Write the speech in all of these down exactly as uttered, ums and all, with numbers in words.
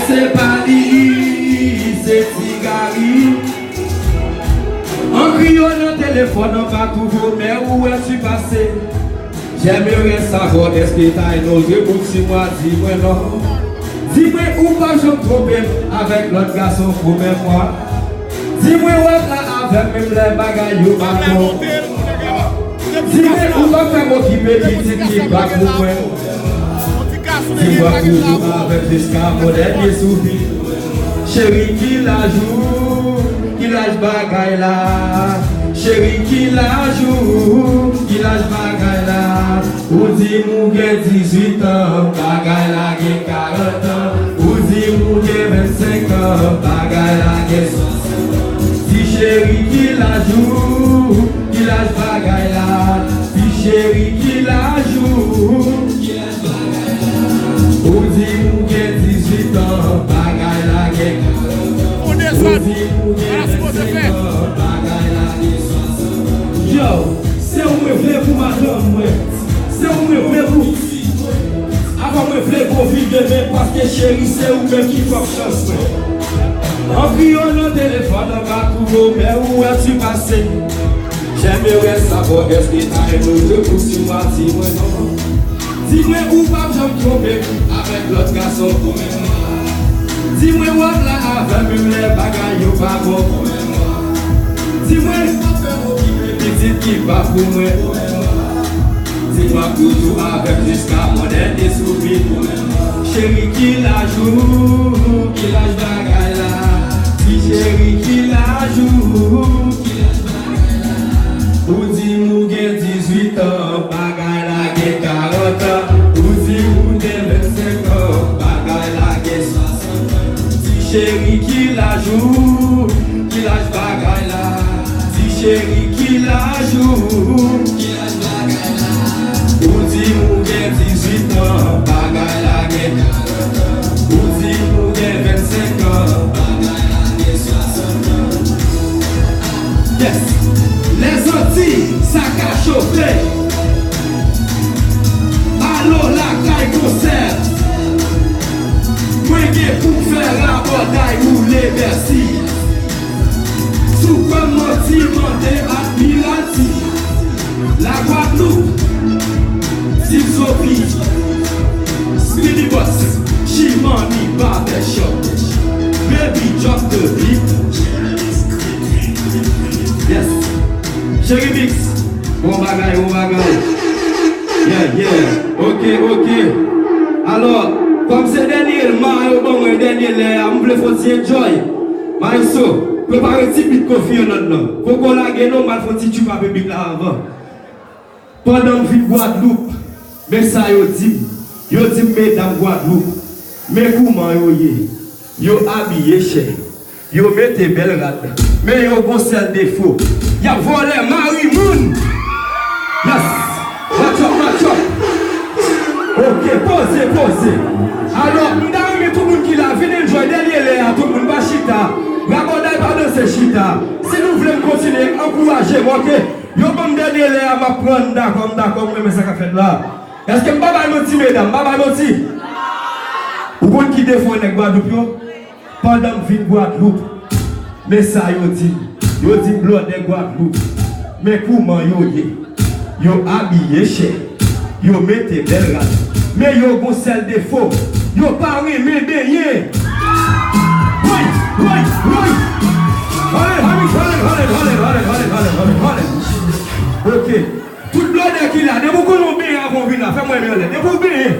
Se pa li, se Ti Gary. An kriyo nan telefòn an pa touvo, mè ou wè ti pase. J'aimerais savoir èske ta inoze pou ti mwa, di mwen non. Di mwen ou pa janm twonpe m avèk lòt gason pou menm mwa. Di mwen w ap la avè m menm lè bagay yo pa bon. Di mwen ou p ap fè m okipe pitit ki pa pou mwen. Di mwen toujou avè m jiska mon dènye soupi. Cheri, ki laj ou? Ki laj bagay la? Cheri, ki laj ou? Ki laj bagay la? Ou di m ou gen dizuit an, bagay la gen karant an. Ou di m ou gen vennsenk an, bagay la gen swasant an. Di cheri, ki laj ou? Ki laj bagay la? Di cheri, ki laj ou? Ou di m ou gen dizuit an, bagay la gen karant an. Ou di m ou gen vennsenk an, bagay la gen swasant an. Yo, se ou mwen vle pou madanm mwen. Se ou mwen vle pou pitit mwen. Avan mwen vle gon vi demen, paske cheri, se ou menm ki fòk chans mwen. An kriyo nan telefòn an pa touvo, mè ou wè ti pase. J'aimerais savoir èske ta inoze pou ti mwa, di mwen non. Di mwen ou p ap janm twonpe m avèk lòt gason pou menm mwa. Di mwen w ap la avè m menm lè bagay yo pa bon pou menm mwa. Di mwen ou p ap fè m okipe pitit ki pa pou mwen pou menm mwa. Di mwen toujou avè m jiska mon dènye soupi pou menm mwa. Cheri, ki laj ou? Ki laj bagay la? Di cheri, ki laj ou? Ki laj bagay la? Ou di m ou gen dizuit an, bagay la gen karant an. Ou di m ou gen vennsenk an, bagay la gen swasant an. Di cheri, ki laj ou? Ki laj bagay la? Di cheri, ki laj ou? Ki laj bagay la? Ou di m ou gen dizuit an, bagay la gen karant an. Ou di m ou gen vennsenk an, bagay la gen swasant an. Yes. Lèzantiy, sa ka chofe. Alo lakay konsè. Mwen gen pou m fè rabòday woule Bèsi. Si w kwè m manti, mande Admiralty. Lagwadloup, Zip Sophie, Speedy Boss, Chimani Barbershop, Baby Drop the Beat. Yes. Cheri Mix, bon bagay, bon bagay. Yeah, yeah. Ok, ok. Alò, kòm se dènye ma yo ban mwen dènye lè a, m vle fè w ti enjoy. Maestro, prepare ti beat Kofi Annan nan. Poko lage non, m al fè yon ti tchoup avè beat la avan. Pandan m vin Gwadloup, men sa yo di m. Yo di m medam Gwadloup, men kouman yo ye. Yo abiye chè. Yo mete bèl rad. Men yo gon sèl defo. Y ap vòlè mari moun. Yes. Match up, match up. Ok, poze, poze. Alò, m ta renmen tout moun ki la vin enjoy dènye lè a, tout moun pa chita. Rabòday pa danse chita. Si nou vle m kontinye, ankouraje m, ok? Yo ban m dènye lè a, m ap pran, m dakò, m dakò, m renmen sa k ap fèt la. Èske m pa bay manti, medam? M pa bay manti? Ou konn ki defo nèg Gwadloup yo? Pandan m vin Gwadloup, men sa yo di m. Yo di m blòdè Gwadloup, men kouman yo ye. Yo abiye chè. Yo mete bèl rad. Men yo gon sèl defo. Yo pa renmen benyen. Woy, woy, woy. Hale, hale, hale. Ok. Tout blòdè ki la, depi w konnen w benyen avan w vin la, fè m wè men anlè. Depi w benyen,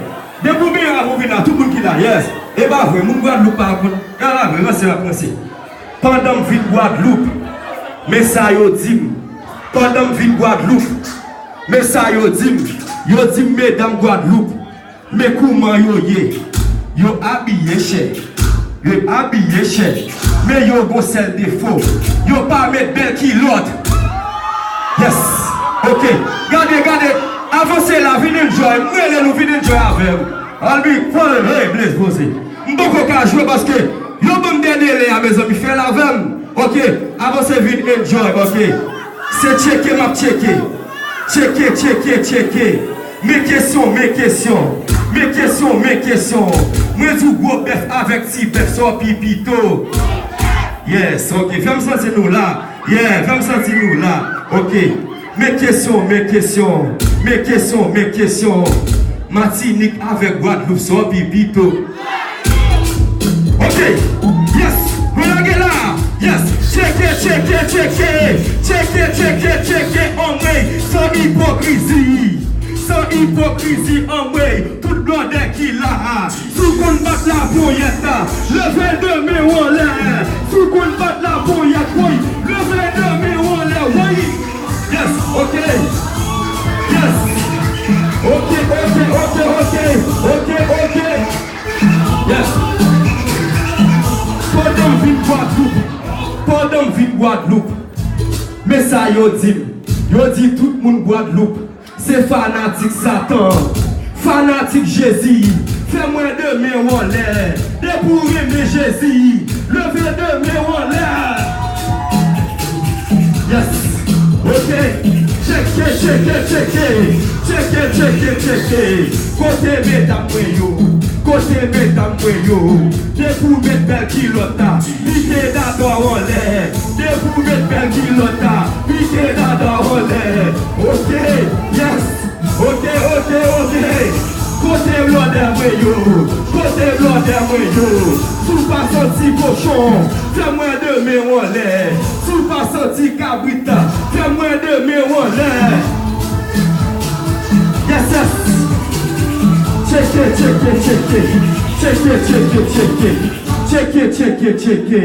depi w benyen avan w vin la, tout moun ki la, yes. E pa vre, moun Gwadloup pa konn. Gade la vre, ranse l ap ranse. Pandan m vin Gwadloup, men sa yo di m. Pandan m vin Gwadloup, men sa yo di m. Yo di m medam Gwadloup, men kouman yo ye. Yo abiye chè. Yo abiye chè. Men yo gon sèl defo. Yo pa met bèl kilòt. Yes. Ok. Gade, gade. Avanse la, vin enjoy. M rele nou, vin enjoy avè m. Albi, pran, hey, Blaze Poze. M poko ka jwe paske yo ban m dènye lè a, mezanmi, fè l avè m. Ok, avanse vin enjoy, ok. Se tcheke m ap tcheke. Tcheke, tcheke, tcheke. Men kesyon, men kesyon. Men kesyon, men kesyon. Mwen di w gwo bèf avèk ti bèf, sa w pi pito? Yes, ok. Fè m santi nou la. Yeah, fè m santi nou la. Ok. Men kesyon, men kesyon. Men kesyon, men kesyon. Matinik avèk Gwadloup, sa w pi pito? Ok. Yes. Mwen lage la. Yes. Tcheke, tcheke, tcheke. Tcheke, tcheke, tcheke. Anmwey. San ipokrizi. San ipokrizi. Anmwey. Tout blòdè ki la a, si w konn bat laponyèt, leve de men w anlè. Si w konn bat laponyèt, woy, leve de men w anlè, woy. Yes, ok. Yes. Ok, ok, ok, ok. Ok, ok. Yes. Pandan m vin Gwadloup, pandan m vin Gwadloup, men sa yo di m. Yo di tout moun Gwadloup se fanatik Satan, fanatik Jezi. Fè mwen de men w anlè. Depi w renmen Jezi, leve de men w anlè. Yes. Ok. Tcheke, tcheke, tcheke. Tcheke, tcheke, tcheke. Kote medam mwen yo? Kote medam mwen yo? Depi w met bèl kilòt la, pike dada w anlè. Depi w met bèl kilòt la, pike dada w anlè. Ok, yes. Ok, ok, ok. Kote blòdè mwen yo? Kote blòdè mwen yo? Si w pa santi kochon, fè mwen de men w anlè. Si w pa santi kabrit, fè mwen de men w anlè. Yes, yes. Tcheke, tcheke, tcheke. Tcheke, tcheke, tcheke. Tcheke, tcheke, tcheke.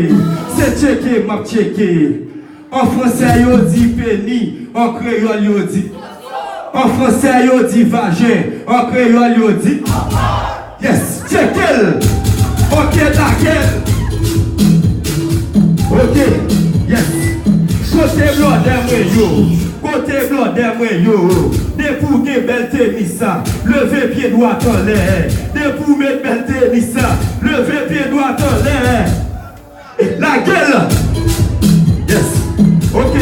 Se tcheke m ap tcheke. An fransè yo di peni, an kreyòl yo di. An fransè yo di vajen, an kreyòl yo di. Yes, tcheke l. Ok, lage l. Ok, yes. Kote blòdè mwen yo? Kote blòdè mwen yo? Depi w gen bèl tenis sa, leve pye dwat anlè. Depi w met bèl tenis sa, leve pye dwat anlè. Lage l. Yes. Ok.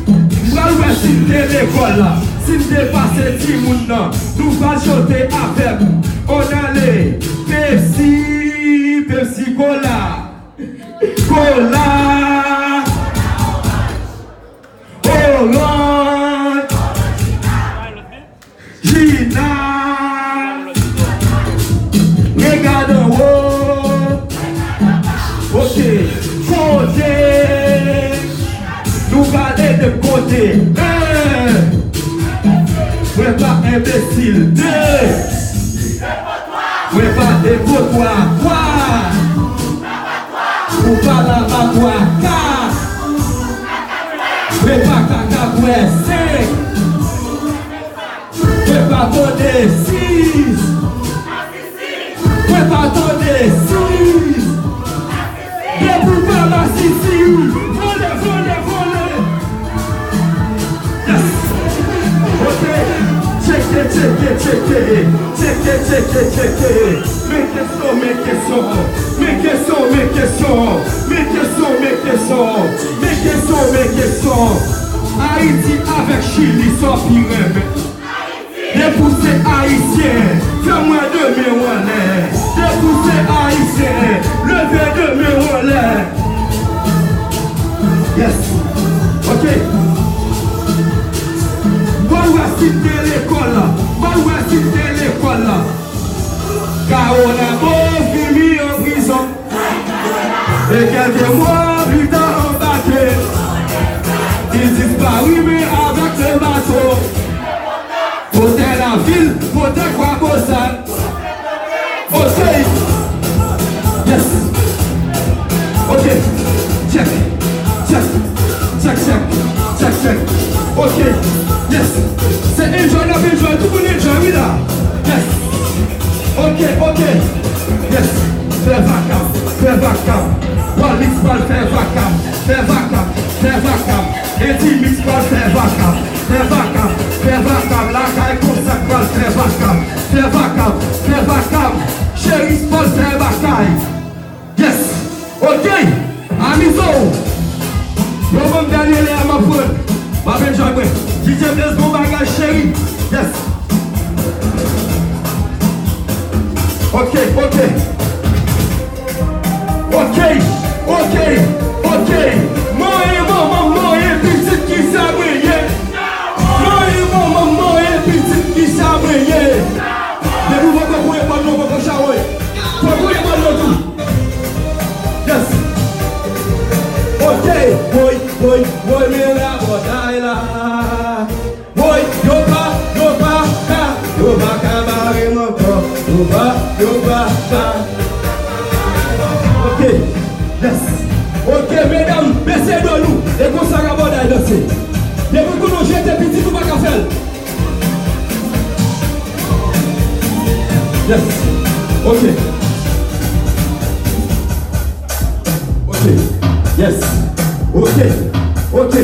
M pral wè si n te lekòl la, si n te pase timoun nan. Nou pral chante avè m. On ale. Pepsi, Pepsi Kola. Kola. Oranj. Jina. Regade anwo. Ok. Konte. Nou pral ede m konte. En. Mwen pa enbesil. De. Mwen pa depotwa. Twa. Ou pa labatwa. Kat. Mwen pa kaka bwè. Senk. Mwen pa tande. Sis. Mwen pa tande. Sis. Depi w pa masisi, vole, vole, vole. Yes. Ok. Tcheke, tcheke, tcheke. Tcheke, tcheke, tcheke. Men kesyon, men kesyon. Men kesyon, men kesyon. Men kesyon, men kesyon. Men kesyon, men kesyon. Ayiti avèk Chili, sa w pi renmen? Depi w se ayisyen, fè mwen de men w anlè. Depi w se ayisyen, leve de men w anlè. Yes. Ok. Bon, wè si te lekòl la. Bon, wè si te lekòl la. Kawona Bo fini an prizon. E kèlke mwa pita anbake. Li dispari men avèk le bato. Potè lavil, potè Kwabosal. Ok. Yes. Ok. Check. Check. Check, check. Check, check. Ok. Yes. Se enjoy n ap enjoy. Tout moun enjoy, wi la. Yes. Ok, ok. Yes. Fè vakab, fè vakab. Walix pral fè vakab, fè vakab, fè vakab. Eddy Mix pral fè vakab, fè vakab, fè vakab. Lakay Konsèp pral fè vakab, fè vakab, fè vakab. Cheris pral fè vakab. Yes. Ok. Amize w. Yo ban m dènye lè a m ap pran. M ap enjoy mwen. D J Blaze bon bagay cheri. Yes. Ok, ok, ok. Mwen e manman, mwen e pitit, kisa mwen ye? Mwen e manman, mwen e pitit, kisa mwen ye? Depi w poko kouye bòl non, poko chawoy. Fò kouye bòl non tou. Yes. Ok, woy, woy, woy, men rabòday la. Woy, yo pa, yo pa ka, yo pa ka bare m ankò. Yo pa, yo pa ka. Ok, yes. Ok, medam, bese do nou. E konsa rabòday danse. Depi kou nou jete pitit, ou pa ka fè l. Yes. Ok. Ok. Yes. Ok. Ok.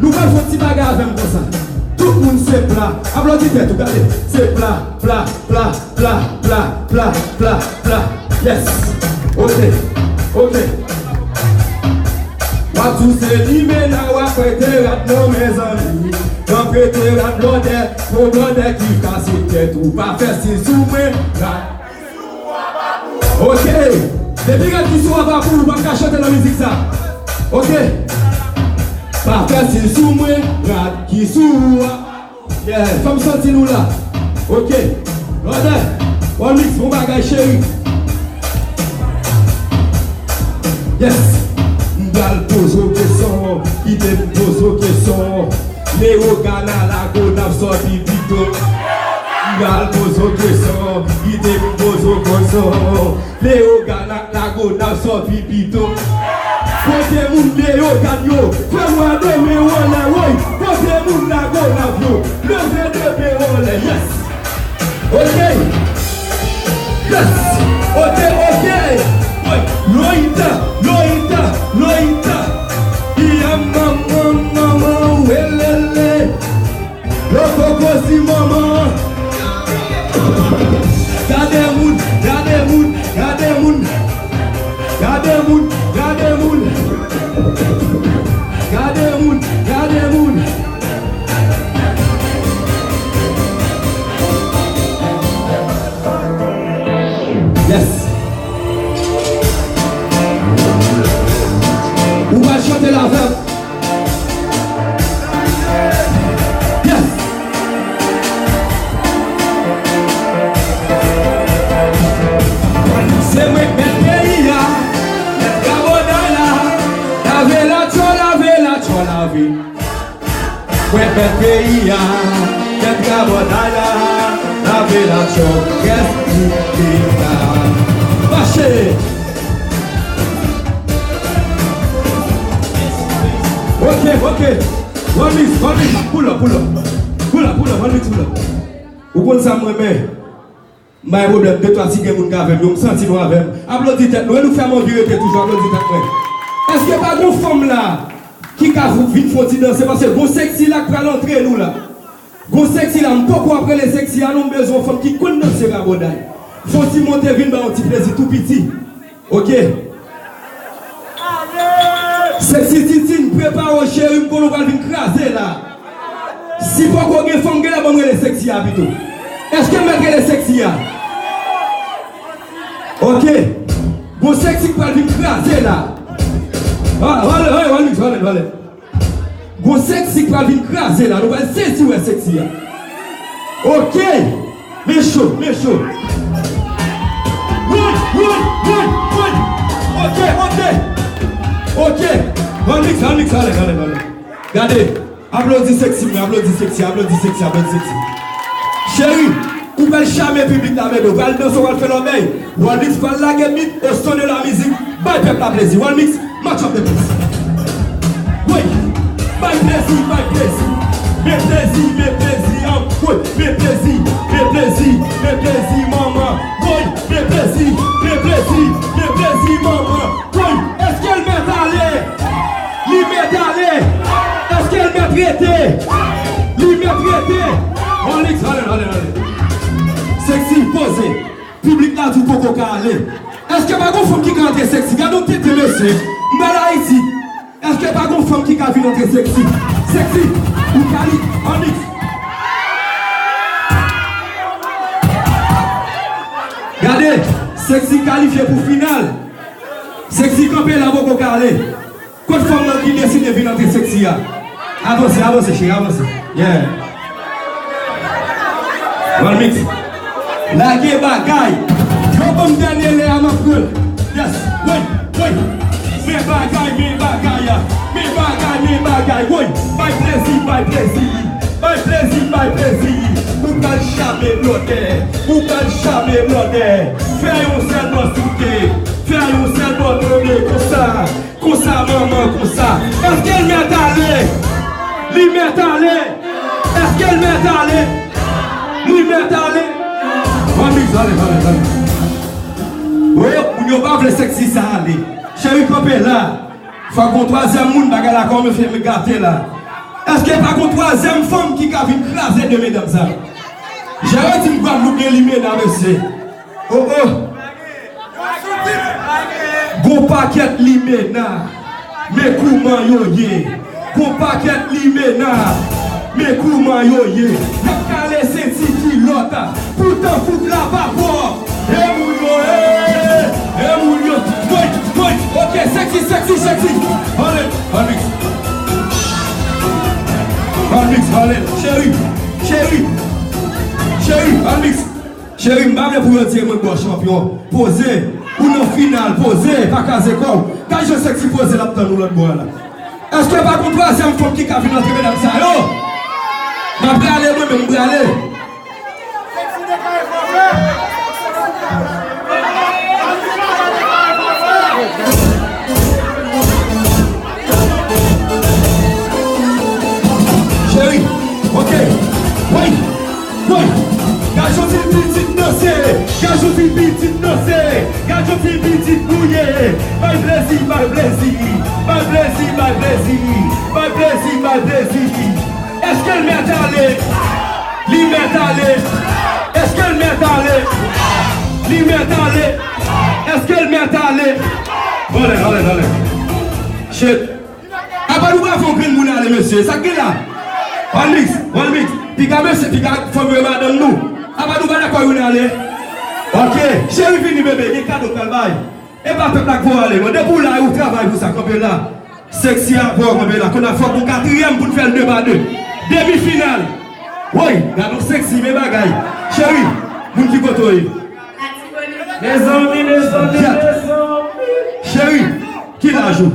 Nou pral fè yon ti bagay avè m konsa. Tout moun se pla. Aplodi tèt ou, gade. Se pla, pla, pla, pla, pla, pla, pla, pla. Yes. Ok. Ok. W ap di w se limena, w ap prete rad non, mezanmi. W ap prete rad blòdè, pou blòdè ki kase tèt ou. Pa fè si sou mwen, rad. Ok. Depi rad ki sou a pa pou ou, ou p ap ka chante nan mizik sa. Ok. Pa fè si sou mwen, rad ki sou ou a. Yeah, fè m santi nou la. Ok. Brother, One Mix, bon bagay, cheri. Yes. M pral poze w kesyon, kite m poze w kesyon. Leyogàn a Lagonav, sòti pito. M pral poze w kesyon, kide m poze w kesyon. Leyogàn ak Lagonav, sòti pito. Kote moun Leyogàn yo? Fè m wè de men w anlè, woy. Kote moun Lagonav yo? Leve de men w anlè, yes. Ok. Yes. Ok, ok. Woy. Loita, Loita, Loita. Iya manman, manman, welele. Yo poko di manman. Gade moun, gade moun, gade moun. Gade moun, gade moun. Gade moun, gade moun. Yes. Ou pral chante l avè m. Yes. Se mwen k mèt peyi a, mèt rabòday la. Lave la tchò, lave la tchò, lave. Mwen mèt peyi a, mèt rabòday la. Lave la tchò, rès pou pita. Mache! Ok, ok. One Mix, One Mix, pull up, pull up. Pull up, pull up, One Mix, pull up. Ou konn sa m renmen? M bay pwoblèm, de twa si gen moun k avè m, yo, m santi nou avè m. Aplodi tèt nou, e nou fè m anvi rete toujou, aplodi tèt mwen. Èske pa gon fanm la ki ka vin fè yon ti danse? Paske gon sexy la k pral antre nou la. Gon sexy la, m poko ap rele sexy a non, m bezwen yon fanm ki konn danse rabòday. Fè yon ti monte vin ba yon ti plezi tou piti. Ok. Sexy Titine, prepare w cheri, m konnen w pral vin kraze la. Si poko gen fanm, genlè ban m rele sexy a pito. Èske m mèt rele sexy a? Ok. Gon sexy k pral vin kraze la. Ah, vale, vale, vale, vale, vale. Gon sexy k pral vin kraze la, nou pral sezi wè sexy a. Ok. Men cho, men cho. Woy, woy, woy, woy. Ok, ok. Ok. One Mix, One Mix, ale, ale, ale. Gade. Aplodi sexy mwen, aplodi sexy, aplodi sexy, aplodi sexy. Cheri, ou pral chame piblik la, men w pral danse, w pral fè lòbèy. One Mix pral lage beat au son de la musique. Bay pèp la plezi. One Mix, match up the place. Woy, bay plezi, bay plezi. Men plezi, men plezi, an. Woy, men plezi, men plezi, men plezi, manman. Woy, men plezi, men plezi, men plezi, manman. Woy, èske l mèt ale? Li mèt ale? Èske l mèt rete? Li mèt rete? One Mix, ale, ale, ale. Sexy, poze. Piblik la di w poko ka ale. Èske pa gon fanm ki ka antre sexy? Gade yon tete mesye. M pral Ayiti. Èske pa gon fanm ki ka vin antre sexy? Sexy, ou kali-, One Mix. Gade, sexy kalifye pou final. Sexy kanpe la poko ka ale. Kot fanm nan ki deside vin antre Sexy a? Avanse, avanse, cheri, avanse. Yeah. One mix. Lage bagay. Yo ban m dènye lè a m ap pran. Yes. Woy, woy. Men bagay, men bagay a. Men bagay, men bagay. Woy. Bay plezi, bay plezi. Bay plezi, bay plezi. Ou pral chame blòdè. Ou pral chame blòdè. Fè yon sèl bò soute. Fè yon sèl bò tonbe konsa. Konsa, manman, konsa. Èske l mèt ale? Li mèt ale? Èske l mèt ale? Li mèt ale? Annik, ale, ale, ale. Oh, moun yo pa vle Sexy sa ale. Cheri, kanpe la. Fòk gon twazyèm moun, bagay la kòmanse gate la. Èske pa gon twazyèm fanm ki ka vin kraze de medam sa? Jere di m Gwadloup gen limena, mesye. Oh, oh. Gon pakèt limena, men kouman yo ye. Gon pakèt limena, men kouman yo ye. Y ap kale senti kilòt, poutan koup la pa pwòp. E moun yo, e, e moun yo. Woy, woy, ok, Sexy, Sexy, Sexy. Annik, annik. Annik, annik. Cheri, cheri, cheri, annik. Cheri, m pa vle pou yo di mwen bò chanpyon. Poze. Ou nan final, poze, pa kraze kò w. Gad jan Sexy poze l ap tann ou lòt bò a la. Èske pa gon twazyèm fanm ki ka vin antre medam sa yo? M ap prale mwen menm, m prale. Cheri, ok. Woy. Woy! Gad yon ti pitit danse! Gad yon ti pitit danse! Gad yon ti pitit gouye! Bay plezi, bay plezi! Bay plezi, bay plezi! Bay plezi, bay plezi! Èske l mèt ale? Li mèt ale! Èske l mèt ale? Li mèt ale! Èske l mèt ale? Vole, vole, vole! Shit! Apa nou pa fè yon grenn moun ale, mesye? Sa k gen la? One mix, one mix. Piga mesye, piga fanm yo e madanm nou. Apa nou pa dakò youn ale? Ok. Cheri vini, bebe. Gen kado k pral bay. E pa pèp la k voye ale, non. Depi w la, ou travay pou sa. Kanpe la. Sexy avè w, kanpe la. Kounye a fòk yon katriyèm pou n fè l de pa de. Demi final. Woy, gad yon Sexy, men bagay. Cheri, moun ki kote w ye? Mezanmi, mezanmi, mezanmi. Cheri, ki laj ou?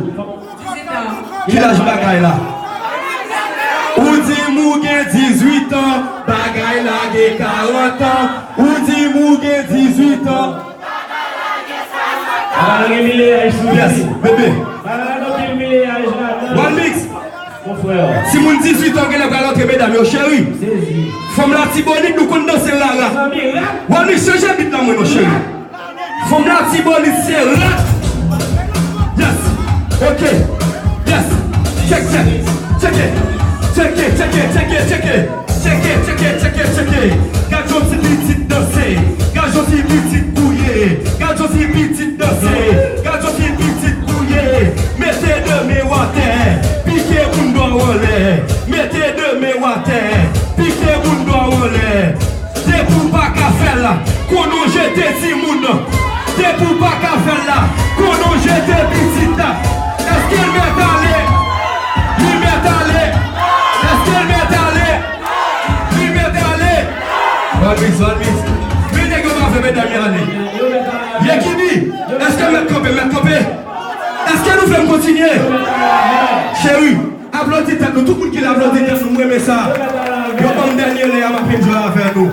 Ki laj bagay la? Ou di m ou gen dizuit an, bagay la gen karant an. Ou di m ou gen dizuit an. Ala gen mileyaj sou li. Yes, bebe. Ala gen mileyaj ladan. One mix. Mon frè. Timoun dizuit an genlè pral antre medam yo, cheri. Sezi. Fanm Latibonit, nou konn danse rara. Mezanmi, rap. One mix, chanje beat la mwen non, cheri. Fanm Latibonit se rat. Yes. Ok. Yes. Check, check. Check it. Check it, check it, check it, check it. Check it, check it, check it, check it. Gad yon ti pitit danse. Gad yon ti pitit gouye. Gad yon ti pitit danse. Gad yon ti pitit gouye. Mete de men w atè. Pike moun dwa w anlè. Mete de men w atè. Pike moun dwa w anlè. Depi w pa ka fè l la, konnen w jete timoun nan. Depi w pa ka fè l la, konnen w jete pitit la. Èske l mèt ale? Li mèt ale. Èske l mèt ale? Li mèt ale. One mix, one mix. Men nèg yo pa vle medam yo ale. Ye ki di? Èske mèt kanpe, mèt kanpe? Èske nou vle m kontinye? Cheri, aplodi tèt nou, tout moun ki la aplodi tèt nou, m renmen sa. Yo ban m dènye lè a, m ap enjoy avè nou.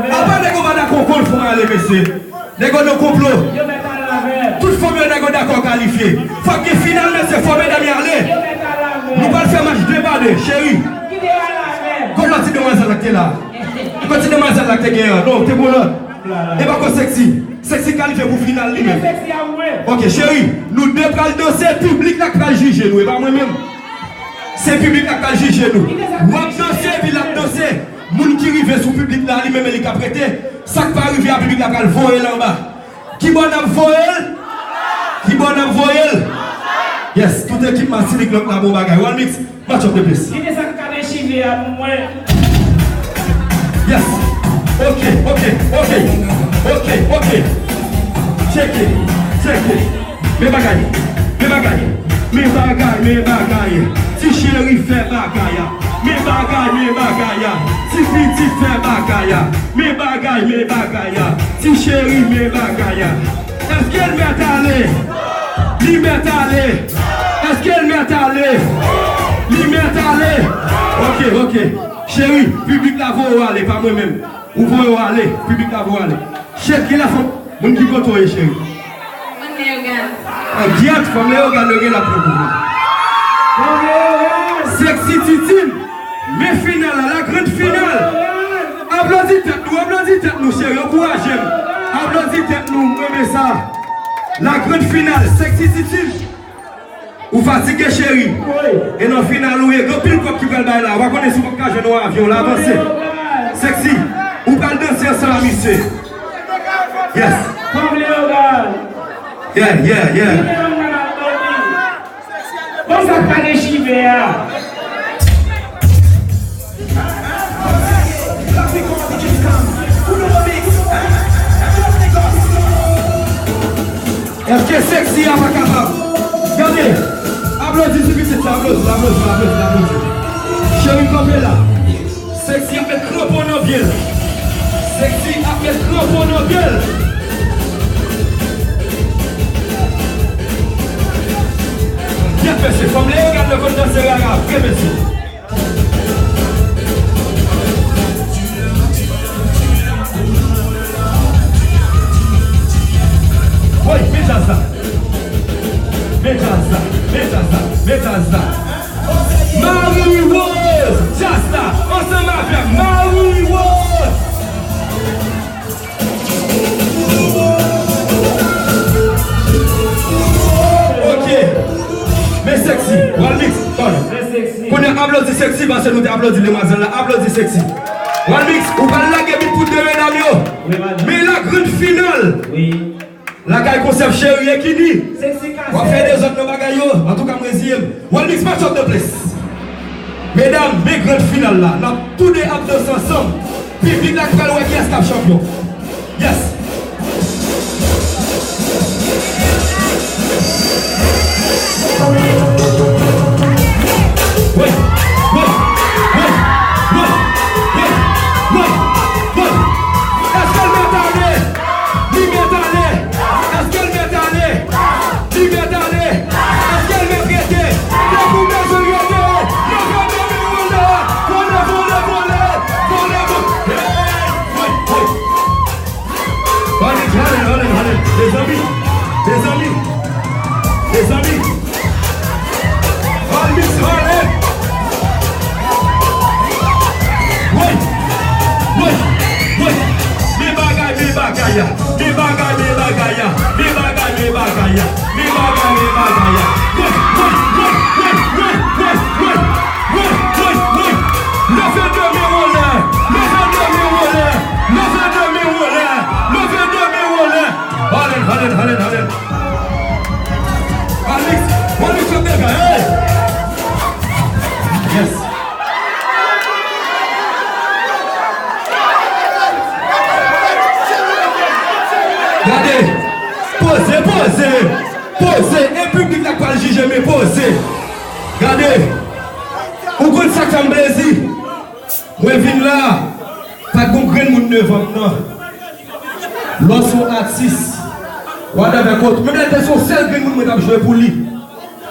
Apa nèg yo pa dakò, konn fè m ale, mesye. Nèg yo nan konplo. Tout fanm yo nèg yo dakò kalifye. Fòk gen final, mesye, fò medam yo ale. Nou pral fè match de pa de, cheri. Kot lòt ti demwazèl la ki te la? Kot ti demwazèl la ki te gen an? Non, te bon lòt. E pa kot Sexy. Sexy kalifye pou final li menm. Ok, cheri, nou de pral danse, piblik la k pral jije nou, e pa mwen menm. Se piblik la k pral jije nou. W ap danse, epi l ap danse. Moun ki rive sou piblik la, li menm li k ap rete. Sa k pa rive a, piblik la pral voye l anba. Kibò n ap voye l? Kibò n ap voye l? Yes, tout ekip Matinik lòt la bon bagay. One mix, match up the place. Kite sa k kale chive a pou mwen. Yes. Ok, ok, ok. Ok, ok. Check it, check it. Men bagay, men bagay, men bagay, men bagay. Ti cheri fè bagay a. Men bagay, men bagay a. Ti pitit fè bagay a. Men bagay, men bagay a. Ti cheri, men bagay a. Èske l mèt ale? Li mèt ale. Èske l mèt ale? Li mèt ale. Ok, ok. Cheri, piblik la voye w ale, pa mwen menm. Ou voye w ale, piblik la voye w ale. Chèf, ki la fanm, moun ki kote w ye, cheri? Fanm Leyogàn. An gyèt, fanm Leyogàn yo gen la pran pou vre. Sexy Titine, men final la, la grande finale. Aplodi tèt nou, aplodi tèt nou, cheri, ankouraje m. Aplodi tèt nou, mwen renmen sa. La grande finale, Sexy Titine. Ou fatige, cheri. Wi. E nan final ou ye, gen anpil kòb ki pral bay la. W a konnen si w p ap ka jwenn yon avyon, la avanse. Sexy, ou pral danse ansanm a misye. Yes. Fanm Leyogàn. Yeah, yeah, yeah. Kite yon grann ap dòmi. Konsa pa gen chimen a. Èske Sexy a pa kapab? Gade! Aplodi ti pitit sa, aplodi, aplodi, aplodi, aplodi. Cheri, kanpe la. Sexy ap met kranpon nan pye l. Sexy ap met kranpon nan pye l. Yes, mesye, fanm Leyogàn yo konn danse rara vre, mesye. Woy, men djaz la. Men djaz la, men djaz la, men djaz la. Marie Rose, djaz la, ansanm avèk Marie Rose. Ok. Men Sexy, Walmix, pardon. Kounye a aplodi Sexy, paske nou te aplodi demwazèl la, aplodi Sexy. Walmix, ou pral lage beat pou de medam yo. Wi, madam. Men la grande finale. Wi. Lakay Konsèp, cheri, e Kini. Sexy Casset. W ap fè dezòd nan bagay yo. Antouka, m reziye m. Walmix, match up the place. Medam, men grande finale la. N ap tou de ap danse ansanm. Piblik la ki pral wè kiyès k ap chanpyon. Yes. Wi, wi, wi. Èske l mèt ale? Li mèt ale. Èske l mèt ale? Li mèt ale. Èske l mèt rete? Depi w bezwen rete, leve men w anlè. Vole, vole, vole. Vole, vole. Hey, hey, hey. Vole, vole, vole, vole. Mezanmi. Mezanmi. Mezanmi. All mix, all in. Woy! Woy! Woy! Men bagay, men bagay a. Men bagay, men bagay a. Men bagay, men bagay a. Men bagay, men bagay a. Woy! Woy! Woy! Leve de men w anlè. Leve de men w anlè. Leve de men w anlè. Leve de men w anlè. All in, all in, all in, all in. Alix, Alix ap degaje, hey! Yes. Gade, poze, poze, poze, e piblik la k pral jije, men poze. Gade, ou konn sa k fè m plezi? Mwen vin la, pa t gon grenn moun devan m nan. Lè w se yon atis, whatever, kot, menm lè te se yon sèl grenn moun mwen t ap jwe pou li.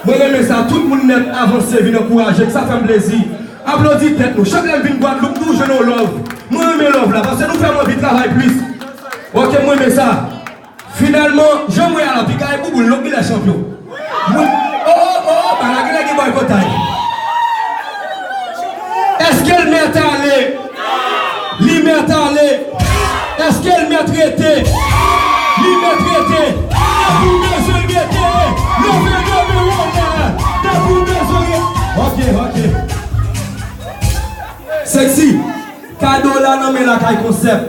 Mwen renmen sa, tout moun nèt avanse vin ankouraje m, sa fè m plezi. Aplodi tèt nou. Chak lè m vin Gwadloup, nou jwenn yon love. Mwen renmen love la, paske nou fè m anvi travay plis. Ok, mwen renmen sa. Finalman, jan m wè a la, piga e bouboul, lòt genlè chanpyon. Mwen, oh, oh, oh, oh, bagay genlè gen bòykotay. Èske l mèt ale? Li mèt ale. Èske l mèt rete? Li mèt rete. Depi w bezwen rete, leve de men w anlè. Depi w bezwen rete. Ok, ok. Sexy, kado w la nan men Lakay Konsèp.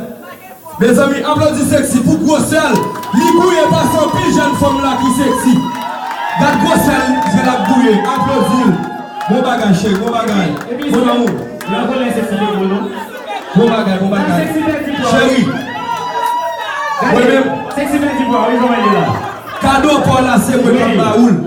Mezanmi, aplodi Sexy pou gwosè l. Li gouye pase anpil jèn fanm la ki sexy. Gad gwosè l, jan l ap gouye. Aplodi l. Bon bagay, cheri, bon bagay. Mon amour. Bon bagay, bon bagay. Cheri. Mwen menm. Kado Kò la se mwen k ap ba ou l.